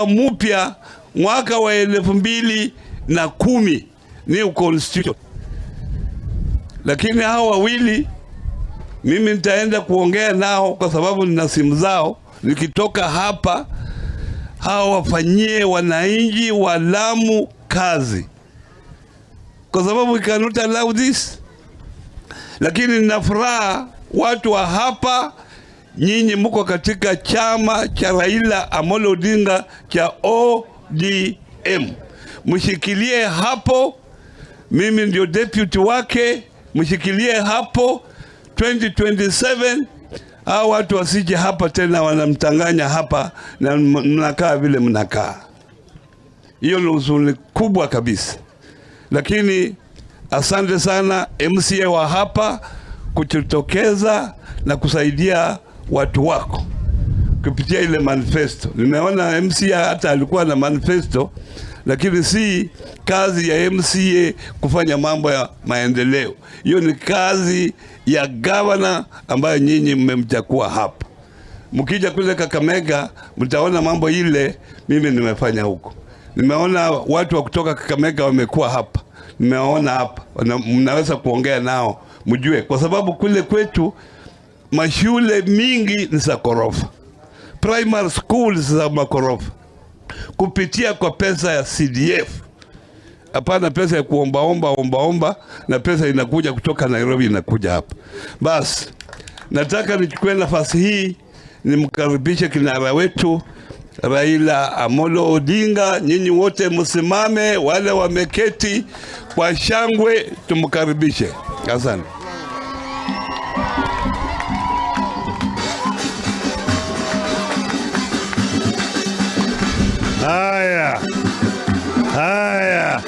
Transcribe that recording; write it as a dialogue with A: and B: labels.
A: mpya mwaka wa 2010, new constitution. Lakini hao wawili mimi nitaenda kuongea nao kwa sababu nina simu zao. Nikitoka hapa, hao wafanyie wananchi wa Lamu kazi, kwa sababu we cannot allow this. Lakini nina furaha watu wa hapa, nyinyi mko katika chama cha Raila Amolo Odinga cha ODM, mshikilie hapo. Mimi ndio deputy wake, mshikilie hapo 2027. Hao watu wasije hapa tena wanamtanganya hapa na mnakaa vile mnakaa. Hiyo ni huzuni kubwa kabisa. Lakini asante sana MCA wa hapa kujitokeza na kusaidia watu wako kupitia ile manifesto. Nimeona MCA hata alikuwa na manifesto, lakini si kazi ya MCA kufanya mambo ya maendeleo. Hiyo ni kazi ya gavana ambayo nyinyi mmemchagua hapa. Mkija kule Kakamega mtaona mambo ile mimi nimefanya huko. Nimeona watu wa kutoka Kakamega wamekuwa hapa, nimeona hapa, mnaweza kuongea nao mjue, kwa sababu kule kwetu mashule mingi ni za korofa, primary schools za makorofa, kupitia kwa pesa ya CDF. Hapana pesa ya kuombaomba ombaomba, na pesa inakuja kutoka Nairobi inakuja hapa. Basi nataka nichukue nafasi hii nimkaribishe kinara wetu Raila Amolo Odinga. Nyinyi wote msimame, wale wameketi kwa shangwe tumkaribishe. Asante.
B: Haya, haya,